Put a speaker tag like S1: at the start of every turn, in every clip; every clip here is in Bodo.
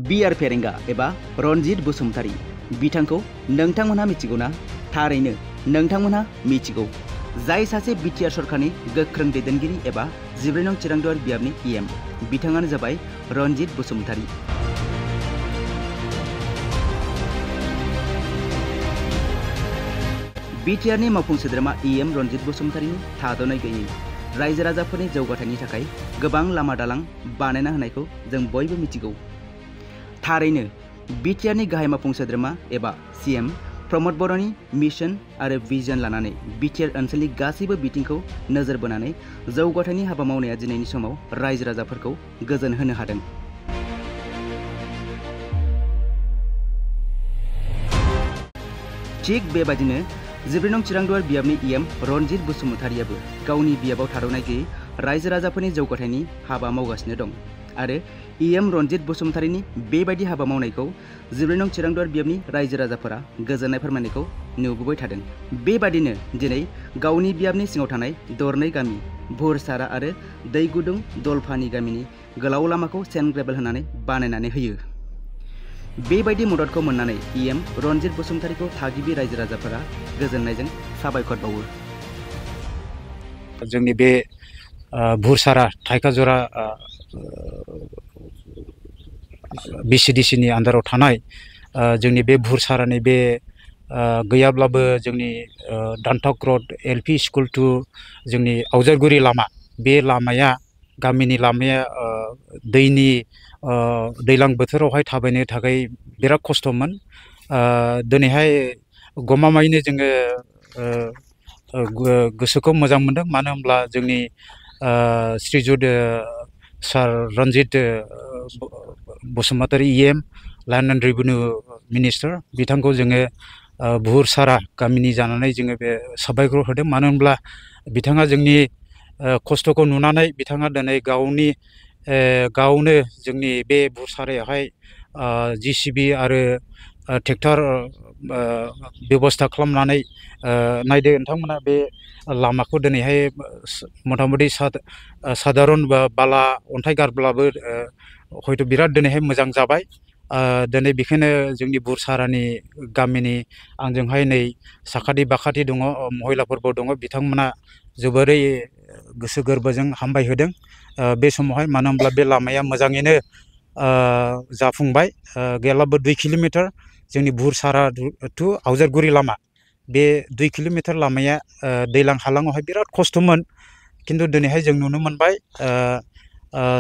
S1: बिआर फेरेंगा एबा रनजित बसुमतारी बिथांखौ नोंथांमोनहा मिथिगौना? थारैनो नोंथांमोनहा मिथिगौ। जाय सासे बिटिआर सरकारनि गोख्रों दैदेनगिरि एबा 14 नं चिरांदुवार बियाबनि इएम बिथाङानो जाबाय रनजित बसुमतारी। बिटिआरनि मावफुं सोद्रोमा इएम रनजित बसुमतारीनि थाद'नाय गैयै रायजो राजाफोरनि जौगाथायनि थाखाय गोबां लामा दालां बानायना होनायखौ जों बयबो मिथिगौ। थारैनो बिटिआरनि गाहाय मावफुं सोद्रोमा एबा सीएम प्रमद बर'नि मिशन आरो भिजन लानानै बिटिआर ओनसोलनि गासैबो बिथिंखौ नोजोर बोनानै जौगाथायनि हाबा मावनाया दिनैनि समाव रायजो राजाफोरखौ गोजोन होनो हादों। थिग बेबादिनो 14 नं चिरांदुवार बियाबनि इएम रनजित बसुमतारीयाबो गावनि बियाबाव थाद'नाय गैयै रायजो राजाफोरनि जौगाथायनि हाबा मावगासिनो दं आरो इएम रनजित बसुमतारीनि बेबायदि हाबा मावनायखौ 14 नं चिरांदुवार बियाबनि रायजो राजाफोरा गोजोननाय फोरमायनायखौ नुबोबाय थादों। बेबादिनो दिनै गावनि बियाबनि सिङाव थानाय दरनै गामि भुरसारा आरो दै गुदुं दलफानि गामिनि गोलाव लामाखौ सेन्ड ग्रेभेल होनानै बानायनानै होयो। बेबायदि मददखौ मोननानै इएम रनजित बसुमतारीखौ थागिबि रायजो राजाफोरा गोजोननायजों साबायखर बावो।
S2: जोंनि बे भुरसारा थाइखाजरा बिसिडिसिनि आन्दाराव थानाय जोंनि बे भुरसारानि बे गैयाब्लाबो जोंनि दानथक रड एलपि स्कुल टु जोंनि आवजारगुरि लामा, बे लामाया गामिनि लामाया दैनि दैलां बोथोरावहाय थाबायनो थाखाय बिराद खस्थ'मोन। दिनैहाय गमामायैनो जोङो गोसोखौ मोजां मोनदों, मानो होनब्ला जोंनि Srijut sir Ranjit Basumatary EM land and revenue minister बिथांखौ जोङो भुरसारा गामिनि जानानै जोङो बे साबायखर होदों। मानो होनब्ला बिथाङा जोंनि खस्थ'खौ नुनानै बिथाङा दिनै गावनो जोंनि बे भुरसारायावहाय जिसिबि आरो ट्रेक्टर बेबस्था खालामनानै नायदो नोंथांमोना बे लामाखौ दिनैहाय मथा मथि साधारन बाला अन्थाइ गारब्लाबो हयथ' बिराद दिनैहाय मोजां जाबाय। दिनै बेखायनो जोंनि भुरसारानि गामिनि आंजोंहाय नै साखाथि बाखाथि दङ महिलाफोरबो दङ, बिथांमोना जोबोरै गोसो गोरबोजों हामबाय होदों बे समावहाय। मानो होनब्ला बे लामाया मोजाङैनो जाफुंबाय। गैयाब्लाबो 2 किल'मिटार जोंनि भुरसारा टु आवजारगुरि लामा, बे 2 किल'मिटार लामाया दैलां हालाङावहाय बिराद खस्थ'मोन। खिन्थु दिनैहाय जों नुनो मोनबाय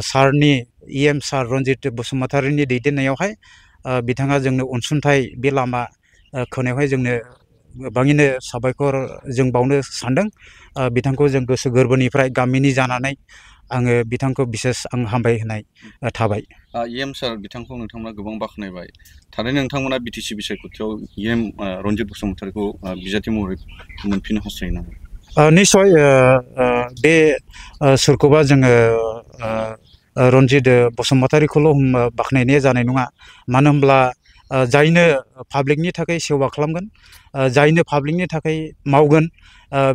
S2: सारनि इएम सार रनजित बसुमतारीनि दैदेननायावहाय बिथाङा जोंनो अनसुंथाइ बे लामा खोनायावहाय जोंनो गोबाङैनो साबायखर जों बावनो सानदों। बिथांखौ जों गोसो गोरबोनिफ्राय गामिनि जानानै आङो बिथांखौ बिसेस आं हामबाय होनाय थाबाय।
S3: इएम सार बिथांखौ नोंथांमोना गोबां बाख्नायबाय। थारैनो नोंथांमोना बिटिसि बिसायख'थियाव इएम रनजित बसुमतारीखौ बिजाथि महरै मोनफिननो हास्थायो नामा?
S2: निस्सय बे सोरखौबा जोङो रनजित बसुमतारीखौल' बाख्नायनाया जानाय नङा। मानो होनब्ला जायनो पाब्लिकनि थाखाय सेवा खालामगोन, जायनो पाब्लिकनि थाखाय मावगोन,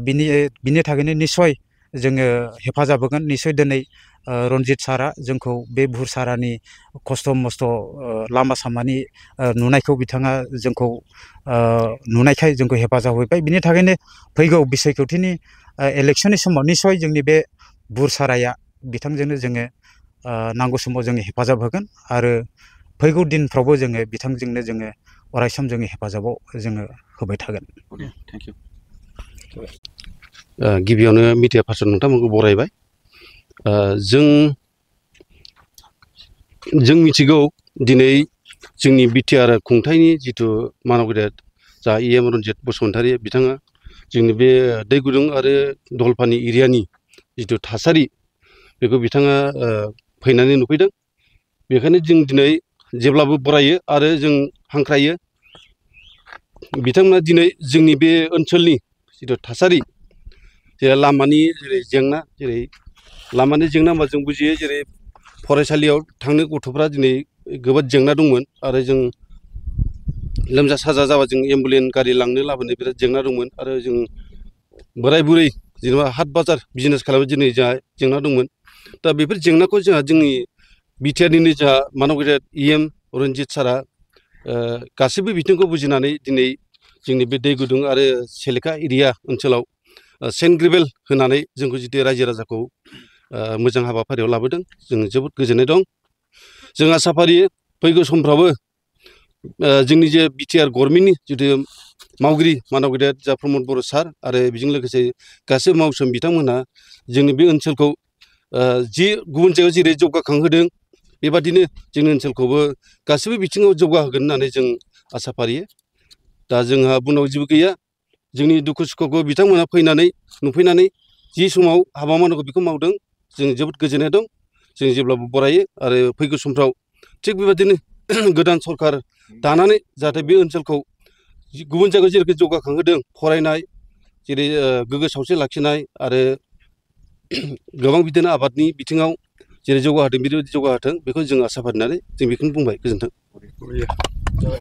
S2: बिनि थाखायनो निस्सय जोङो हेफाजाब होगोन। निस्सय दिनै रनजित सारा जोंखौ बे भुरसारानि खस्थ' मस्थ' लामा सामानि नुनायखौ बिथाङा जोंखौ नुनायखाय जोंखौ हेफाजाब होबाय। बिनि थाखायनो फैगौ बिसायख'थिनि इलेक्सननि समाव निस्सय जोंनि बे भुरसाराया बिथांजोंनो जोङो नांगौ समाव जोङो हेफाजाब होगोन आरो फैगौ दिनफ्रावबो जोङो बिथांजोंनो जोङो अरायसम जोङो हेफाजाबाव जोङो होबाय थागोन।
S3: Thank you.
S4: गिबियावनो मिडिया पार्सन नोंथांमोनखौ बरायबाय। जों मिथिगौ दिनै जोंनि बिटिआर खुंथायनि जिथु मानब गेदेर जा इएम रनजित बसुमतारी बिथाङा जोंनि बे दै गुदुं आरो दलफानि एरियानि जिथु थासारि बेखौ बिथाङा फैनानै नुफैदों। बेखायनो जों दिनै जेब्लाबो बरायो आरो जों हांख्रायो बिथांमोना दिनै जोंनि बे ओनसोलनि जिथु थासारि, जेरै लामानि जेंना होनबा जों बुजियो, जेरै फरायसालियाव थांनो गथ'फ्रा दिनै गोबां जेंना दंमोन आरो जों लोमजा साजा जाबा जों एम्बुलेन्स गारि लांनो लाबोनो बिराद जेंना दंमोन आरो जों बोराय बुरै जेनेबा हाट बाजार बिजनेस खालामनो दिनै जोंहा जेंना दंमोन। दा बेफोर जेंनाखौ जोंहा जोंनि बिटिआरनिनो जोंहा मानब गेदेर इएम रन्जित सारा गासैबो बिथिंखौ बुजिनानै दिनै जोंनि बे दै गुदुं आरो सेलेका एरिया ओनसोलाव सेन्ट ग्रेभेल होनानै जोंखौ जितु रायजो राजाखौ मोजां हाबाफारियाव लाबोदों जों जोबोद गोजोननाय दं। जों आसा फारियो फैगौ समफ्रावबो जोंनि जे बिटिआर गभर्नमेन्टनि जितु मावगिरि मानव गेदेर जा प्रमद बर' सार आरो बेजों लोगोसे गासैबो मावसोम बिथांमोनहा जोंनि बे ओनसोलखौ जि गुबुन जायगायाव जेरै जौगाखांहोदों बेबादिनो जोंनि ओनसोलखौबो गासैबो बिथिङाव जौगाहोगोन होननानै जों आसा फारियो। दा जोंहा बुंनांगौ जेबो गैया। जोंनि दुखु सुखुखौ बिथांमोनहा फैनानै नुफैनानै जि समाव हाबा मावनांगौ बेखौ मावदों जों जोबोद गोजोननाय दं। जों जेब्लाबो बरायो आरो फैगौ समफ्राव थिग बेबादिनो गोदान सरखार दानानै जाहाथे बे ओनसोलखौ गुबुन जायगायाव जेरैखि जौगाखांहोदों फरायनाय जेरै गोग्गो सावस्रि लाखिनाय आरो गोबां बिदिनो आबादनि बिथिङाव जेरै जौगाहोदों बेबायदि जौगाहोथों बेखौ जों आसा फारिनानै जों बेखौनो बुंबाय। गोजोन्थों।